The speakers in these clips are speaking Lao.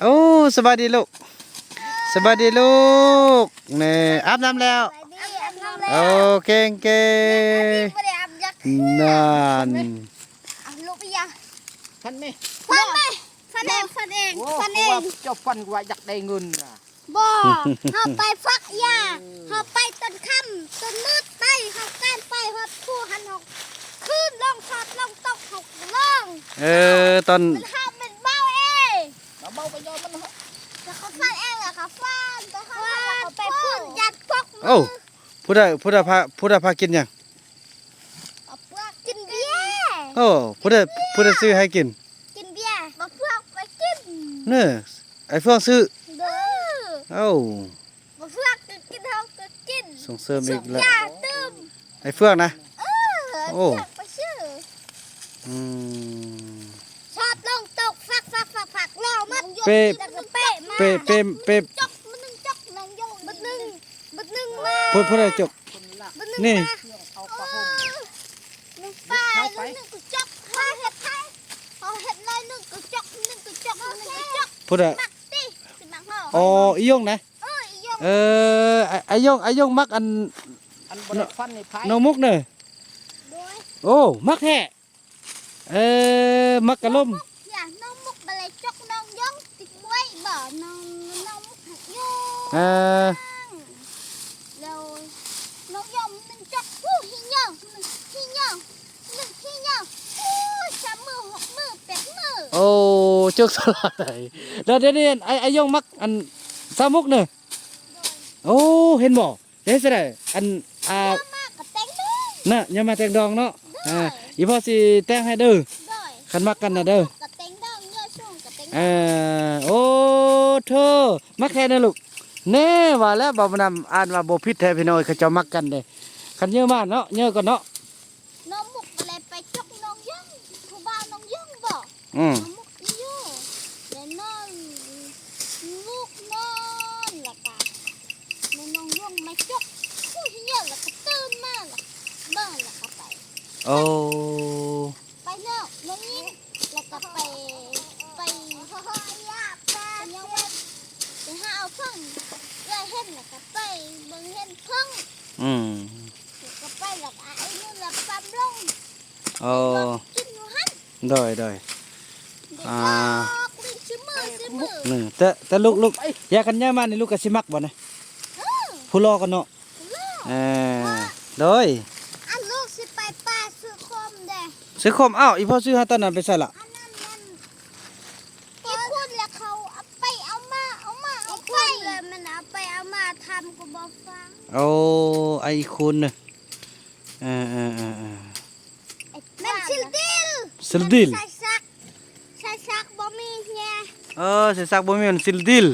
ໂອ້ ສະບາຍດີລູກ ສະບາຍດີລູກ ນີ້ ອາບນ້ຳແລ້ວ ອາບນ້ຳແລ້ວ ໂອ້ ເກັ່ງເກັ່ງ ບໍ່ໄດ້ອາບຈັກເທື່ອ ນັ້ນ ອາບລູກໄປຢາ ຟັນແມ່ ຟັນແມ່ ຟັນເອງ ຟັນເອງ ໂອ້ ຟັນເອງ ເຈົ້າຟັນວ່າຢາກໄດ້ເງິນນະ ບໍ່ ເຮົາໄປຟັກຢາ ເອີ ເຮົາໄປຕອນຄ່ຳ ຕອນມືດໄປ ເຮົາການໄປຮອດພູຫັ້ນ ເຮົາຄືນລົງ ຊອດລົງຕົກ ເຮົາກະລອງ ເອີ ຕອນ ເຮົາເປັນເບົາເອ ເບົາກະຍອມມັນ ແຕ່ເຂົາຟັນເອງລະ ເຂົາຟັນ ແຕ່ເຮົາໄປພຸ້ນ ຢາດປົກມື ໂອ້ ຜູ້ໃດ ຜູ້ໃດພາ ຜູ້ໃດພາກິນຫຍັງ? ເອົາເປືອກກິນເບຍ ໂອ້ ຜູ້ໃດ ຜູ້ໃດຊື້ໃຫ້ກິນ? ກິນເບຍ ເອົາເປືອກໄປກິນ ເນີ ໄອ້ເຟືອງຊື້ ເດີ ເອົ້າ ເອົາເປືອກກະກິນ ເຮົາກະກິນ ສົ່ງເສີມອີກແລ້ວ ຢາຕື່ມ ໄອ້ເຟືອງນະ ເອີ ໂອ້ ໄອ້ເຟືອງໄປຊື້ ອືມ ຊອດລົງຕົກ ຟັກ ຟັກ ຟັກ ຟັກ ແລ້ວມາ ເປ ເປ ເປ ເປັບ ເປັບ ຈົກ ມັນໜຶ່ງຈົກ ໜຶ່ງຍົງ ບັດໜຶ່ງ ບັດໜຶ່ງມາ ຜູ້ ຜູ້ໃດຈົກ? ບັດໜຶ່ງ ນີ້ ມາ ເອີ ໜຶ່ງປາ ໜຶ່ງກະຈົກ ເຮົາເຮັດໃຫ້ ເຮົາເຮັດລອຍໜຶ່ງກະຈົກ ໜຶ່ງກະຈົກ ໜຶ່ງກະຈົກ ຜູ້ໃດ? ມັກຕິ ຊິມັກເນາະ ອໍ ອີ່ຍົງນະ ເອີ ອີ່ຍົງ ເອີ ອາ ອາຍົງ ອາຍົງມັກອັນ ອັນບໍ່ໄດ້ຟັນນີ້ ນ້ອງມຸກເນີ ໂດຍ ໂອ້ ມັກແທ້ ເອີ ມັກກະລົມ ນ້ອງມຸກ ນ້ອງມຸກບໍ່ໄດ້ຈົກ ນ້ອງຍົງຕິດໄວ້ບໍ່ ນ້ອງ ນ້ອງມຸກຫັກຢູ່ ເອີ ແລ້ວນ້ອງຍົງໜຶ່ງຈົກ ໂອ້ ຫິໂຍ ຫິໂຍ ໜຶ່ງຫິໂຍ ໂອ້ ສາມມື້ ຫົກມື້ ແປດມື້ ໂອ້ ຈົກສະຫຼາຍ ແລ້ວດຽວນີ້ ອາ ອາຍົງມັກອັນ ສາວມຸກເນີ ໂດຍ ໂອ້ ເຫັນບໍ່? ເຮັດຈັ່ງໃດ ອັນ ອ່າ ຍາມມາກະແຕ່ງດອງ ນະ ຍາມມາແຕ່ງດອງເນາະ ໂດຍ ອ່າ ອີ່ພໍ່ຊິແຕ່ງໃຫ້ເດີ ໂດຍ ຄັນມັກກັນນະເດີ ກະແຕ່ງດອງ ເຍາະຊຸງກະແຕ່ງດອງ ເອີ ໂອ້ໂທ້ ມັກແທ້ນະລູກ ແນ່ ວ່າແລ້ວ ບ່າວບຸນນຳອ່ານວ່າບໍ່ຜິດແທ້ພີ່ນ້ອງເອີຍ ເຂົາເຈົ້າມັກກັນເດ້ ຄັນເຍາະມາເນາະ ເຍາະກ່ອນເນາະ ນ້ອງມຸກບໍ່ໄດ້ໄປຈົກນ້ອງຍົງ ຜູ້ບ່າວນ້ອງຍົງບໍ? ອືມ ນ້ອງມຸກຢູ່ ແລ້ວນອນ ລູກນອນ ແລ້ວກະແມ່ນ້ອງຍົງມາຈົກ ໂອ້ຍ ເຍາະ ແລ້ວກະຕື່ນມາ ແລ້ວເບິ່ງ ແລ້ວກະໄປ ໂອ້ ໄປເນາະ ນ້ອງຍິງ ແລ້ວກະໄປ ໄປ ໄປຫາເພິ່ງ ເອື້ອຍເຫັນ ແລ້ວກະໄປເບິ່ງເຫັນເພິ່ງ ອືມ ແລ້ວກະໄປ ແລ້ວກະໄອ້ນຸ່ນລະປ້ຳລົງ ໂອ້ ກິນຢູ່ຫັ້ນ ໂດຍ ໂດຍ ອ່າ ເອີ ແຕ່ ແຕ່ລູກ ລູກ ຢ່າ ຄັນໃຫຍ່ມານີ້ລູກກະຊິມັກບໍ່ນະ ເອີ ຜູ້ຫຼໍ່ກະເນາະ ຜູ້ຫຼໍ່ ເອີ ໂດຍ ອັນລູກຊິໄປປ່າຊື້ໂຄມເດ້ ຊື້ໂຄມ ອ້າວ ອີ່ພໍ່ຊື້ໃຫ້ຕອນນັ້ນໄປໃສລະ ອັນນັ້ນມັນ ອີ່ຄຸນລະເຂົາເອົາໄປເອົາມາ ເອົາມາເອົາໄປ ອີ່ຄຸນລະມັນເອົາໄປເອົາມາ ຖາມກະບໍ່ຟັງ ໂອ້ ໄອ້ອີ່ຄຸນນະ ເອີ ເອີ ເອີ ເອີ ແມ່ນຊິລດິລ ຊິລດິລ ໃສ່ຊັກ ໃສ່ຊັກບໍ່ມີແຍ ເອີ ໃສ່ຊັກບໍ່ມີ ມັນຊິລດິລ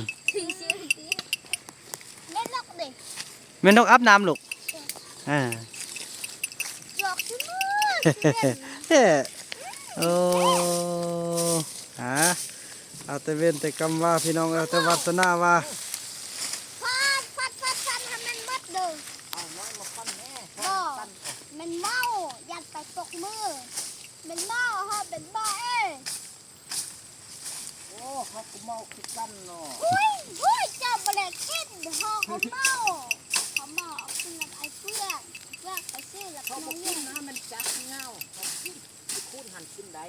ແມ່ນນົກເດ້ ແມ່ນົກອາບນ້ຳລູກ ເອີ ຈອກຊິມື ແທ້ ໂອ້ ຫາ ເອົາແຕ່ເວນແຕ່ກຳວ່າ ພີ່ນ້ອງເອີຍ ເອົາແຕ່ວາດສະໜາວ່າ ຟັນ ຟັນ ຟັນ ຟັນໃຫ້ມັນໝົດເດີ ເອົາໄມ້ມາຟັນແນ່ ບໍ່ ຟັນ ແມ່ນເມົາ ຢ້ານໄປປົກມື ແມ່ນເມົາ ເຮົາແມ່ນເມົາເອີຍ ໂອ້ ເຮົາກະເມົາຄືກັນເນາະ ໂອ້ຍ ໂອ້ຍ ເຈົ້າບໍ່ໄດ້ກິນ ເຮົາກະເມົາ ເຮົາເມົາ ເອົາຄືນກັບໄອ້ເຟືອງ ເຟືອງໄປຊື້ລະ ເຮົາບໍ່ກິນນະ ມັນຈັກເຫງົາ ເຮົາກິນ ໄອ້ຄູນຫັ້ນກິນໄດ້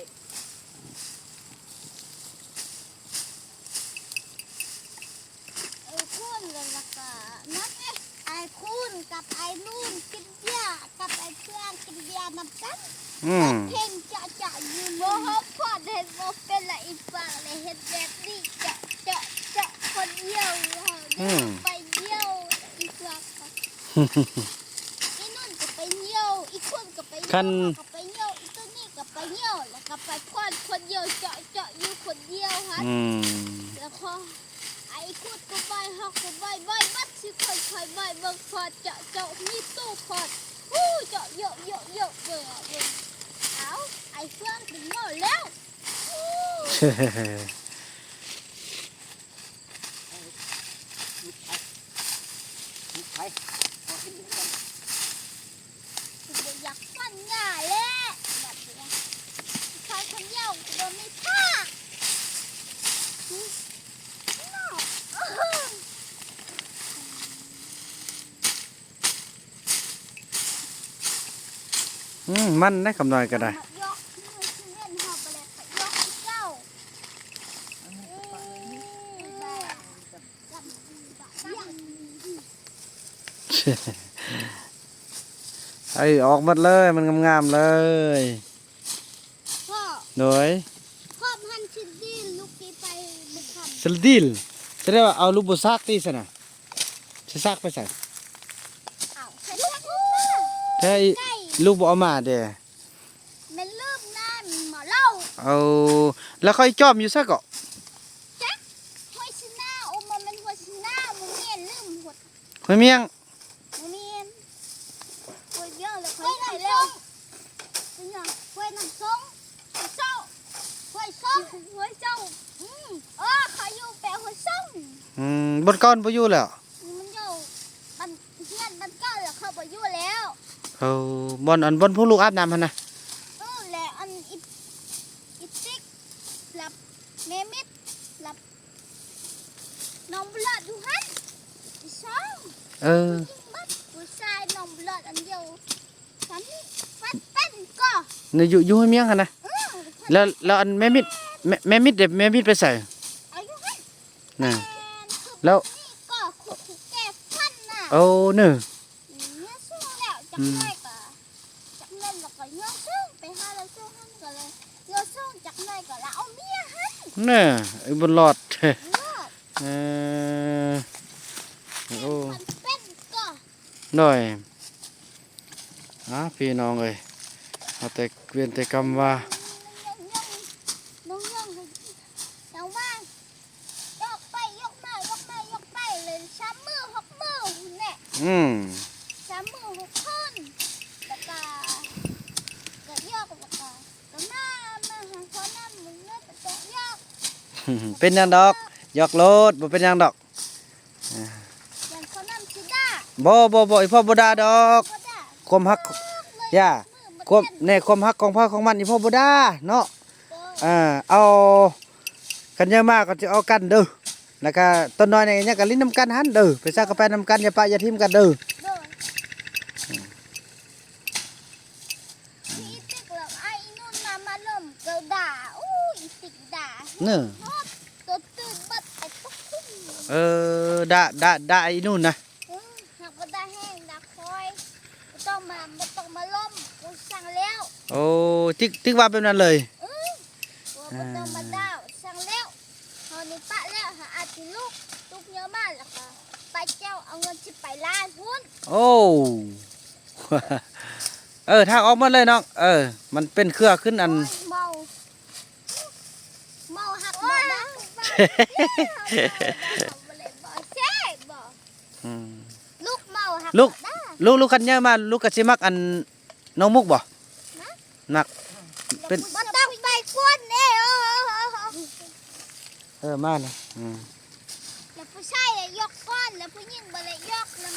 ເອີ ຄູນ ແລ້ວກະນັ້ນເອ ອ້າຍຄູນກັບອ້າຍນູນກິນເບຍ ກັບອ້າຍເຟືອງກິນເບຍນຳກັນ ອືມ ເພງເຈາະເຈາະຢູ່ ບໍ່ ເຮົາພອດເຮັດບໍ່ເປັນລະ ອີ່ຟາກລະເຮັດແບບນີ້ ເຈາະເຈາະເຈາະຄົນດຽວ ເຮົາໄປດຽວ ອີ່ຟາກ ອີ່ນຸ່ນກະໄປຍ່ຽວ ອີ່ຄົນກະໄປຍ່ຽວ ກະໄປຍ່ຽວ ອີ່ໂຕນີ້ກະໄປຍ່ຽວ ແລ້ວກະໄປຄວນຄົນດຽວ ເຈາະເຈາະຢູ່ຄົນດຽວຫັ້ນ ອືມ ແລ້ວກໍ ໄອ້ຂຸດກະໄບ ເຮົາກະໄບ ໄບບັດຊິຄ່ອຍໆໄບ ເບິ່ງຄວນເຈາະເຈາະມີຕູ້ຄວນ ໂອ້ ເຈາະເຍາະເຍາະເຍາະ ເບິ່ງ ເບິ່ງ ເອົາ ໄອ້ເຟືອງເປັນໂງ່ແລ້ວ ໂອ້ ໄປ ບໍ່ຢາກຟັນຫຍ້າແລ້ວ ບັດນີ້ ຂ້ອຍຄົນດຽວກະບໍ່ມີພາກ ອືມ ມັນໄດ໋ ຄຳນ້ອຍກໍໄດ້ ມັນຢອກ ມັນຊິແມ່ນເຮົາໄປແລ້ວ ຢອກຄືເກົ່າ. ເອີ ອອກໝົດເລີຍ ມັນງາມໆເລີຍ. ພໍ່ ໂດຍ ຄອບຫັ້ນຊິດີນລູກກີໄປບຸກຄຳ ຊິດີນ ສະແດງວ່າເອົາລູກບໍ່ຊາກຕິຊັ້ນນະ ຊິຊາກໄປໃສ? ເອົາ ໃສ່ຊາກລູກມາ ແທ້ອີ ໄກ່ ລູກບໍ່ເອົາມາເດ້ ແມ່ນລືມນະ ມາເລົ່າ ເອົາ ແລ້ວຂ້ອຍຈອມຢູ່ໃສເກາະ? ຈັກ ຫ້ວຍຊິນາ ໂອ ບໍ່ແມ່ນຫ້ວຍຊິນາ ບໍ່ແມ່ນ ລືມ ຫ້ວຍ ຫ້ວຍມຽງ ບໍ່ແມ່ນ ຫ້ວຍເວີ້ງ ແລ້ວ ຫ້ວຍນ້ຳຊົງ ຫ້ວຍນ້ຳຊົງ ຫ້ວຍເຊົາ ຫ້ວຍຊົງ ຫ້ວຍເຊົາ ອືມ ເອີ ເຂົາຢູ່ແປຫ້ວຍຊົງ ອືມ ບ່ອນເກົ່າບໍ່ຢູ່ແລ້ວ ມັນຢູ່ບ້ານ ເຮືອນບ້ານເກົ່າແລ້ວ ເຂົາບໍ່ຢູ່ແລ້ວ ເອີ ບ່ອນ ອັນ ບ່ອນພວກລູກອາບນ້ຳຫັ້ນນະ ເອີ ແລ້ວອັນ ອີ ອີຕິກ ແລ້ວແມ່ມິດ ແລ້ວ ນ້ອງບຸນຫຼອດຢູ່ຫັ້ນ ອີສອງ ເອີ ຜູ້ຍິງເບິດ ຜູ້ຊາຍນ້ອງບຸນຫຼອດອັນດຽວ ສັນນີ້ ປັດເປັນກໍ ນີ້ຢູ່ ຢູ່ຫ້ວຍມຽງຫັ້ນນະ ເອີ ແລ້ວ ແລ້ວອັນແມ່ມິດ ແມ່ ແມ່ມິດເດ ແມ່ມິດໄປໃສ? ເອົາຢູ່ຫັ້ນ ນະ ແມ່ນ ແລ້ວ ນີ້ກໍຄືແກ່ຟັນນະ ໂອ້ ເນີ ເມື່ອສູງແລ້ວ ຈັກໜ້ອຍກໍ ຈັກໜ້ອຍລະກໍຍໍສົ່ງໄປຫາລາວສົ່ງຫັ້ນກໍເລີຍຍໍສົ່ງຈັກໜ້ອຍກໍລະເອົາເມຍຫັ້ນ ແນ່ ໄອ້ບຸນຫຼອດ ເອີ ໂອ້ ເປັນກໍ ໂດຍ ອາ ພີ່ນ້ອງເອີຍ ເອົາແຕ່ເວນແຕ່ກຳວ່າ ນ້ອງຍ່ອງ ນ້ອງຍ່ອງ ນ້ອງວ່າ ຢອກໄປຢອກມາ ຢອກໄປຢອກມາ ເລີຍສາມມື້ຫົກມື້ພຸ້ນແຫຼະ ອືມ ສາມມື້ຫົກຄືນ ແລ້ວກະ ກະຢອກ ແລ້ວກະ ກະມາ ມາຫາພໍ່ນຳ ມື້ເງິນກະຢອກ ເປັນຫຍັງດອກ ຢອກໂລດ ບໍ່ເປັນຫຍັງດອກ ຢ້ານພໍ່ນຳຊິດ່າ ບໍ່ ບໍ່ ບໍ່ ອີພໍ່ບໍ່ດ່າດອກ ບໍ່ດ່າ ຄວາມຮັກ ຢ່າ ຄວາມ ແນ່ ຄວາມຮັກຂອງໃຜຂອງມັນ ອີພໍ່ບໍ່ດ່າເນາະ ເອີ ເອົາ ຄັນໃຫຍ່ມາກໍຊິເອົາກັນເດີ ແລ້ວກະຕົນນ້ອຍນີ້ຍັງກະຫຼິ້ນນຳກັນຫັ້ນເດີ ໄປໃສກໍໄປນຳກັນ ຢ່າປະຢ່າຖິ້ມກັນເດີ ໂດຍ ອີຕິກລະ ອາ ອີນູນມາ ມາລົມກໍດ່າ ໂອ້ຍ ອີຕິກດ່າ ເນີ ໂຕຕື່ນເບິດ ໄປຕົກຄຸ່ມ ເອີ ດ່າ ດ່າ ດ່າອີນູນນະ ເອີ ຫາກບໍ່ໄດ້ແຮງດາຄອຍ ບໍ່ຕ້ອງມາ ບໍ່ຕ້ອງມາລົມ ກູສັ່ງແລ້ວ ໂອ້ ຕິກ ຕິກວ່າແບບນັ້ນເລີຍ ເອີ ບໍ່ຕ້ອງມາດ່າ ສັ່ງແລ້ວ ເຮົານີ້ປະແລ້ວ ຫາອາດຊິລຸກ ລຸກເຍອະມາ ແລ້ວກໍໄປແກ້ວ ເອົາເງິນສິບປາຍລ້ານພຸ້ນ ໂອ້ ເອີ ທາງອອກໝົດເລີຍນ້ອງ ເອີ ມັນເປັນເຄືອຂຶ້ນອັນ ໂອ້ຍ ເມົາ ເມົາ ຮັກບໍ່ໄດ້ ບໍ່ເຫຼັ້ນບໍ່ແຊະບໍ່ ອືມ ລູກເມົາ ຮັກ ລູກ ບໍ່ໄດ້ ລູກ ລູກຄັນໃຫຍ່ມາ ລູກກໍຊິມັກອັນ ນ້ອງມຸກບໍ່? ນະ ມັກ ເປັນ ບໍ່ຕ້ອງໄປກວນເດ້ ເອີ ມານະ ອືມ ແລ້ວຜູ້ຊາຍຢອກກ່ອນ ແລ້ວຜູ້ຍິງບໍ່ໄດ້ຢອກນຳ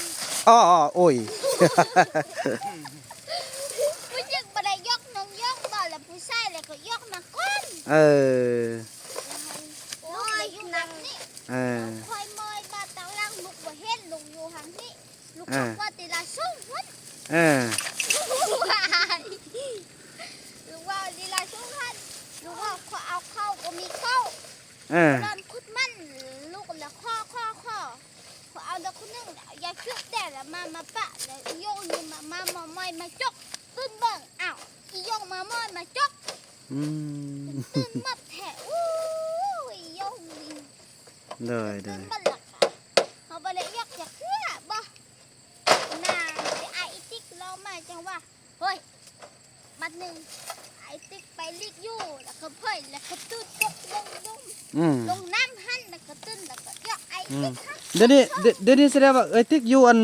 ອໍ ໂອ້ຍ ຜູ້ຍິງບໍ່ໄດ້ຢອກນ້ອງຢອງບໍ່ ແລ້ວຜູ້ຊາຍແລ້ວກໍຢອກມາກ່ອນ ເອີ ໂອ້ຍ ຢູ່ແບບນີ້ ເອີ ຂ້ອຍເມີຍມາຕາງຫຼັງ ລູກບໍ່ເຫັນ ລູກຢູ່ຫັ້ນນີ້ ລູກ ອ່າ ເຂົາກວດທີລະສອງຄົນ ເອີ ລູກວ່າທີລະສອງຄົນ ລູກວ່າເຂົາເອົາເຂົ້າບໍ່ມີເຂົ້າ ເອີ ລອນຂຸດມັນ ລູກລະຂໍ ຂໍ ຂໍ ເຂົາເອົາດອກຄົນໜຶ່ງ ຢາຈຸດແຕ່ລະມາ ມາປະ ລະໂຍນມາ ມາ ມາ ມາ ມາຈົກ ຕື່ນເບິ່ງ ອ້າວ ອີຢອງມາ ມາ ມາຈົກ ອືມ ຕື່ນໝົດແທ້ ໂອ້ຍ ອີຢອງນີ້ ໂດຍ ໂດຍ ຕື່ນໝົດລະ ເຮົາບໍ່ໄດ້ຢອກຈັກເທື່ອບໍ່ ນາ ໄປອາຍອີຕິກລອງມາ ຈັ່ງວ່າ ເຮີ້ຍ ບັດໜຶ່ງ ອາຍຕິກໄປລີກຢູ່ ແລ້ວກໍເພີ້ຍ ແລ້ວກໍຕື່ນຕົກລົງ ລົງ ອືມ ລົງນ້ຳຫັ້ນ ແລ້ວກໍຕື່ນ ແລ້ວກໍຢອກອາຍ ອືມ ຕິກຫັ້ນ ດຽວນີ້ ດຽວນີ້ສະແດງວ່າເອື້ອຍຕິກຢູ່ອັນ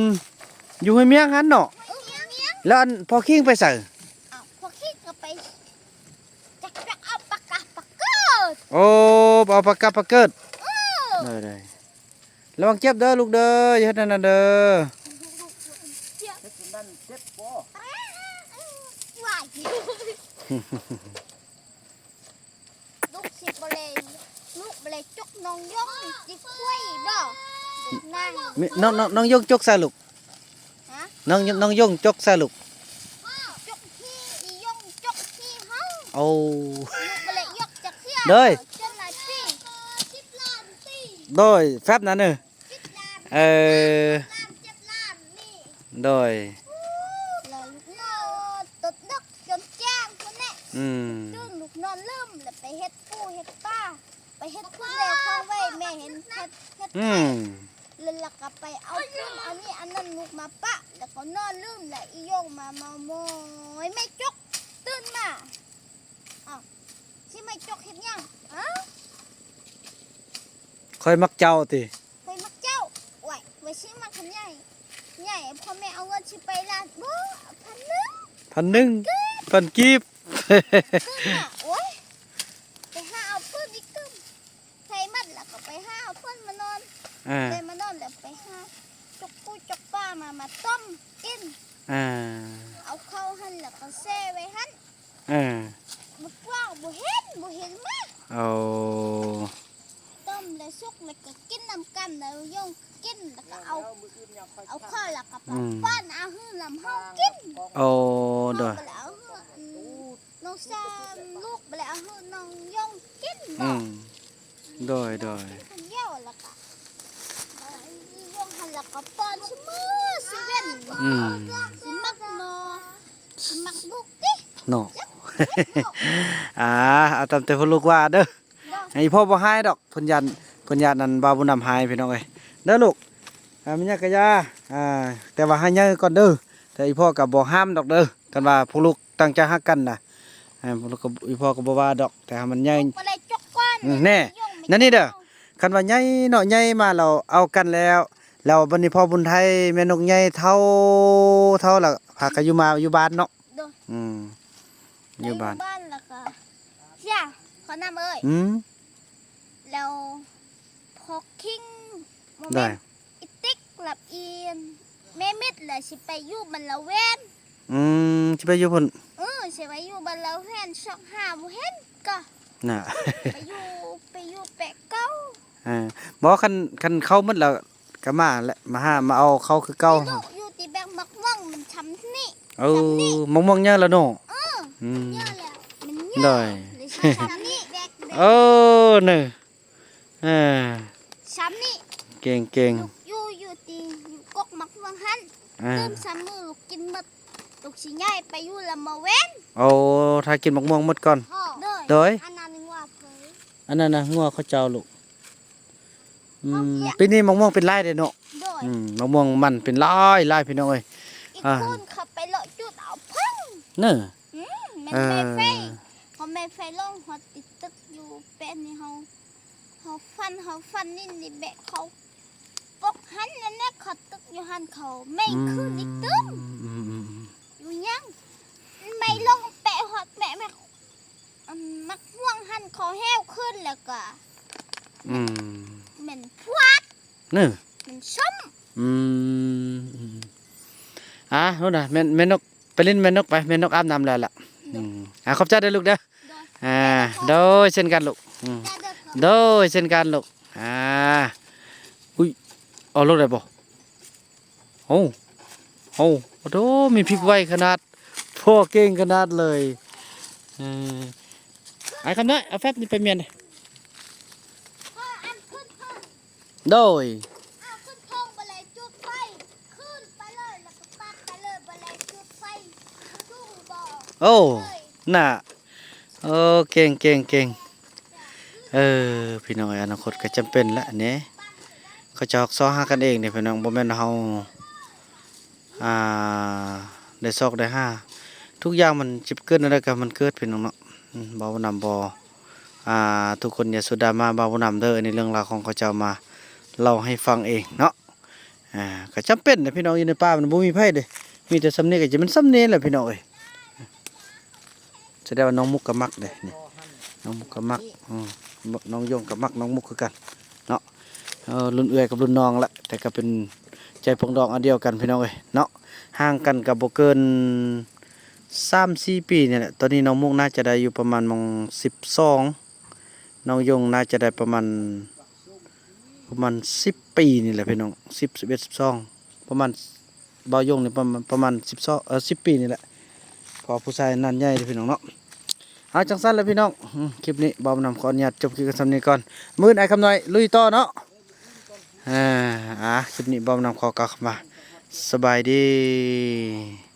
ຢູ່ຫ້ວຍມຽງຫັ້ນເນາະ ເອີ ຢູ່ຫ້ວຍມຽງ ແລ້ວອັນພໍ່ຄິງໄປໃສ? ອ້າວ ພໍ່ຄິງກໍໄປ ຈັກ ຈັກເອົາປາກາປາເກີດ ໂອ້ ໄປເອົາປາກາປາເກີດ ເອີ ໄດ້ ໄດ້ ລະວັງເຈັບເດີລູກເດີ ຢ່າເຮັດແນວນັ້ນເດີ ເຈັບ ເຮັດຈັ່ງນັ້ນເຈັບບໍ່? ວ້າຍ ລູກຊິບໍ່ໄດ້ ລູກບໍ່ໄດ້ຈົກນ້ອງຢອງ ຈິກຄວາຍບໍ່ ນາງ ນ້ອງ ນ້ອງ ນ້ອງຢອງຈົກຊະລູກ ຮະ ນ້ອງ ນ້ອງຢອງຈົກຊະລູກ ຈົກທີ່ ໂອ້ ລູກບໍ່ໄດ້ຢອກຈັກເທື່ອ ໂດຍ ຈົນຫຼາຍປີ ໂດຍ ແຟັບນັ້ນເອີ ສິບລ້ານ ເອີ ສິບລ້ານ ເຈັດລ້ານນີ້ ໂດຍ ແລ້ວລູກນອນຕົກດຶກຈົນແຈ້ງພຸ້ນແຫຼະ ອືມ ຕື່ນລູກນອນລືມ ແລ້ວໄປເຮັດປູເຮັດປາ ໄປເຮັດພຸ້ນແລ້ວ ຂອງໄວ້ແມ່ເຫັນເຮັດ ເຮັດ ອືມ ແລ້ວ ແລ້ວກໍໄປເອົາປຸ້ນ ເອົານີ້ ອັນນັ້ນລູກມາປະ ແລ້ວກໍນອນລືມ ແລ້ວອີ່ຢອງມາເມົາມອຍ ແມ່ຈົກຕື່ນມາ ອ້າວ ຊິແມ່ຈົກເຮັດຫຍັງ? ອ້າວ ຂ້ອຍມັກເຈົ້າຕິ? ຂ້ອຍມັກເຈົ້າ. ໂອ້ຍ ວ່າຊິມັກຄັນໃຫຍ່ ໃຫຍ່ ພໍ່ແມ່ເອົາເງິນຊິໄປລ້ານ ບໍ່ ພັນໜຶ່ງ ພັນໜຶ່ງ ພັນກີບ ໂອ້ຍ ໄປຫາເອົາເພີ່ມອີກຕື່ມ ໃສ່ໝົດແລ້ວກໍໄປຫາເອົາເພິ່ນມານອນ ອ່າ ໄດ້ມານອນແລ້ວໄປຫາຈົກປູຈົກປາມາ ມາຕົ້ມກິນ ອ່າ ເອົາເຂົ້າຫັ້ນແລ້ວກໍແຊ່ໄວ້ຫັ້ນ ອ່າ ບໍ່ກວ້າງ ບໍ່ເຫັນ ບໍ່ເຫັນມາ ໂອ້ ຕົ້ມແລ້ວສຸກແລ້ວກໍກິນນຳກັນ ແລ້ວຢອງກິນແລ້ວກໍເອົາ ເອົາເຂົ້າແລ້ວກໍໄປ ອືມ ປ້ອນອາຫານນຳເຮົາກິນ ໂອ້ ໂດຍ ເຮົາກໍເອົາໃຫ້ ນ້ອງແຊມລູກໄປແລ້ວ ເອົາໃຫ້ນ້ອງຢອງກິນ ອືມ ບໍ່ ໂດຍ ໂດຍ ກິນຄົນດຽວ ແລ້ວກໍຢອງຫັ້ນ ແລ້ວກໍປ້ອນຊຸມື້ຊຸເວັນ ອືມ ຊິມັກເນາະ ຊິມັກລູກຕິເນາະ ອ່າ ເອົາຕາມແຕ່ພໍ່ລູກວ່າເດີ ເນາະ ອີ່ພໍ່ບໍ່ຮ້າຍດອກ ເພິ່ນຢ້ານ ເພິ່ນຢ້ານອັນບ່າວບຸນນຳຮ້າຍ ພີ່ນ້ອງເອີຍ ເດີລູກ ອ່າ ແມ່ນຫຍັງກະຢ່າ ອ່າ ແຕ່ວ່າໃຫ້ໃຫຍ່ກ່ອນເດີ ແຕ່ອີ່ພໍ່ກໍບໍ່ຫ້າມດອກເດີ ຄັນວ່າພວກລູກຕັ້ງໃຈຮັກກັນນະ ອ່າ ພວກລູກກໍ ອີ່ພໍ່ກໍບໍ່ວ່າດອກ ແຕ່ໃຫ້ມັນໃຫຍ່ ບໍ່ໄດ້ຈົກກ່ອນ ອືມ ແນ່ ນັ້ນນີ້ເດີ ຄັນວ່າໃຫຍ່ເນາະ ໃຫຍ່ມາແລ້ວເອົາກັນແລ້ວ ແລ້ວບັດນີ້ພໍ່ບຸນໄທ ແມ່ນົກໃຫຍ່ເຖົ້າ ເຖົ້າແລ້ວ ພາກັນຢູ່ມາ ຢູ່ບ້ານເນາະ ໂດຍ ອືມ ຢູ່ບ້ານ ໄດ້ຢູ່ບ້ານແລ້ວກໍ ເສຍ ຂໍນຳເອີຍ ອືມ ແລ້ວພໍ່ຄິງ ບໍ່ແມ່ນ ໄດ້ ອີຕິກກັບອີແມ່ມິດລະຊິໄປຢູ່ບັນລະແວນ ອືມ ຊິໄປຢູ່ພຸ້ນ ເອີ ຊິໄປຢູ່ບັນລະແວນ ຊອກຫາບໍ່ເຫັນກະ ນະ ໄປຢູ່ ໄປຢູ່ແປະເກົ່າ ເອີ ບໍ່ ຄັນ ຄັນເຂົ້າໝົດແລ້ວ ກໍມາແຫຼະ ມາຫາ ມາເອົາເຂົ້າຄືເກົ່າ ຢູ່ ຢູ່ທີ່ແບກໝາກມ່ວງມັນຊ່ຳນີ້ ເອີ ຊ່ຳນີ້ ໝາກມ່ວງໃຫຍ່ລະເນາະ ເອີ ອືມ ໃຫຍ່ແລ້ວ ມັນໃຫຍ່ ໂດຍ ເລີຍຊ່ຳນີ້ ເອີ ເນີ ເອີ ຊ່ຳນີ້ ເກັ່ງໆ ຢູ່ ຢູ່ທີ່ ຢູ່ກົກໝາກມ່ວງຫັ້ນ ເອີ ຕື່ມຊ່ຳມື້ລູກກິນໝົດ ລູກຊິຍ້າຍໄປຢູ່ລະມະແວນ ໂອ້ ຖ້າກິນໝາກມ່ວງໝົດກ່ອນ ໂດຍ ໂດຍ ອັນນັ້ນງົວເພິ່ນ ອັນນັ້ນນະ ງົວເຂົາເຈົ້າລູກ ອືມ ເຂົາເຈົ້າ ປີນີ້ໝາກມ່ວງເປັນຫຼາຍເດ້ເນາະ ໂດຍ ອືມ ໝາກມ່ວງມັນເປັນຫຼາຍໆ ພີ່ນ້ອງເອີຍ ອີກ ອ່າ ຄົນເຂົາໄປເລາະຈຸດເອົາເພິ່ນ ເນີ ອືມ ແມ່ນ ເອີ ແມ່ໄຟ ເຂົາແມ່ໄຟລົງຮອດຕິດຕຶກຢູ່ແປະນີ້ ເຮົາ ເຮົາຝັນ ເຮົາຝັນນີ້ ນີ້ແບະເຂົາປົກຫັ້ນ ແລ້ວເຂົາຕຶກຢູ່ຫັ້ນ ເຂົາແມ່ນຄືນອີກຕື່ມ ອືມ ອືມ ອືມ ຢູ່ຫຍັງ ໄມ້ລົງແປະຮອດແປະ ແມ່ ອັນໝາກມ່ວງຫັ້ນເຂົາແຫ້ວຂຶ້ນແລ້ວກະ ອືມ ແມ່ນພວດ ເນີ ແມ່ນສົ້ມ ອືມ ອືມ ອ່າ ໂນ່ນນະ ແມ່ ແມ່ນົກ ໄປຫຼິ້ນແມ່ນົກໄປ ແມ່ນົກອາບນ້ຳແລ້ວລະ ໂດຍ ອືມ ອ່າ ຂອບໃຈເດີລູກເດີ ໂດຍ ອ່າ ໂດຍ ເຊັ່ນກັນລູກ ອືມ ໂດຍ ເຊັ່ນກັນລູກ ອ່າ ອຸ້ຍ ເອົາລົງໄດ້ບໍ່? ໂອ້ ໂອ້ ໂອ້ໂດ ມີພິກໄວຂະໜາດ ພໍ່ເກັ່ງຂະໜາດເລີຍ ເອີ ອ້າຍຄຳນ້ອຍ ເອົາແຟັບນີ້ໄປມ້ຽນ ໂດຍ ອ້າວ ຂຶ້ນເທິງບໍ່ໄດ້ຈຸດໄຟ ຂຶ້ນໄປເລີຍ ແລ້ວກໍປັກໄປເລີຍ ບໍ່ໄດ້ຈຸດໄຟ ມັນສູງບໍ່ ໂອ້ ເອີຍ ນ່າ ເອີ ເກັ່ງ ເກັ່ງ ເກັ່ງ ເອີ ພີ່ນ້ອງເອີຍ ອະນາຄົດກໍຈຳເປັນແຫຼະເນ ເຂົາເຈົ້າຊອກຫາກັນເອງເດ້ພີ່ນ້ອງ ບໍ່ແມ່ນເຮົາ ອ່າ ໄດ້ຊອກໄດ້ຫາ ທຸກຢ່າງມັນຈະເກີດແນວໃດກໍໃຫ້ມັນເກີດ ພີ່ນ້ອງເນາະ ອືມ ບ່າວບຸນນຳບໍ່ ອ່າ ທຸກຄົນຢ່າສູ່ດຣາມາບ່າວບຸນນຳເດີ ອັນນີ້ເລື່ອງລາວຂອງເຂົາເຈົ້າມາເລົ່າໃຫ້ຟັງເອງເນາະ ອ່າ ກໍຈຳເປັນແຫຼະພີ່ນ້ອງ ຢູ່ໃນປ່າມັນບໍ່ມີໃຜເດ້ ມີແຕ່ສ່ຳນີ້ກໍຈະແມ່ນສ່ຳນີ້ແຫຼະພີ່ນ້ອງເອີຍ ສະແດງວ່ານ້ອງມຸກກໍມັກເດ້ນີ້ ນ້ອງມຸກກໍມັກ ອືມ ນ້ອງຢົງກໍມັກນ້ອງມຸກຄືກັນເນາະ ເອີ ລຸ້ນເອື້ອຍກັບລຸ້ນນ້ອງແຫຼະ ແຕ່ກໍເປັນໃຈປອງດອງອັນດຽວກັນພີ່ນ້ອງເອີຍເນາະ ຫ່າງກັນກໍບໍ່ເກີນສາມສີ່ປີນີ້ແຫຼະ ຕອນນີ້ນ້ອງມຸກໜ້າຈະໄດ້ຢູ່ປະມານມອງສິບສອງ ນ້ອງຢົງໜ້າຈະໄດ້ປະມານ ປະມານສິບປີນີ້ແຫຼະພີ່ນ້ອງ ສິບ ສິບເອັດ ສິບສອງ ປະມານ ບ່າວຢົງນີ້ປະມານ ປະມານສິບສອງ ເອີ ສິບປີນີ້ແຫຼະ ເພາະວ່າຜູ້ຊາຍນັ້ນໃຫຍ່ເດ້ພີ່ນ້ອງເນາະ ເອົາ ຈັ່ງຊັ້ນລະພີ່ນ້ອງ ອືມ ຄລິບນີ້ບ່າວນຳຂໍອະນຸຍາດຈົບຄລິບກັນສ່ຳນີ້ກ່ອນ ມື້ອື່ນອ້າຍຄຳນ້ອຍລຸຍຕໍ່ເນາະ. ເອີ ອ່າ ຄລິບນີ້ບ່າວນຳຂໍກ່າວຄຳວ່າ ສະບາຍດີ.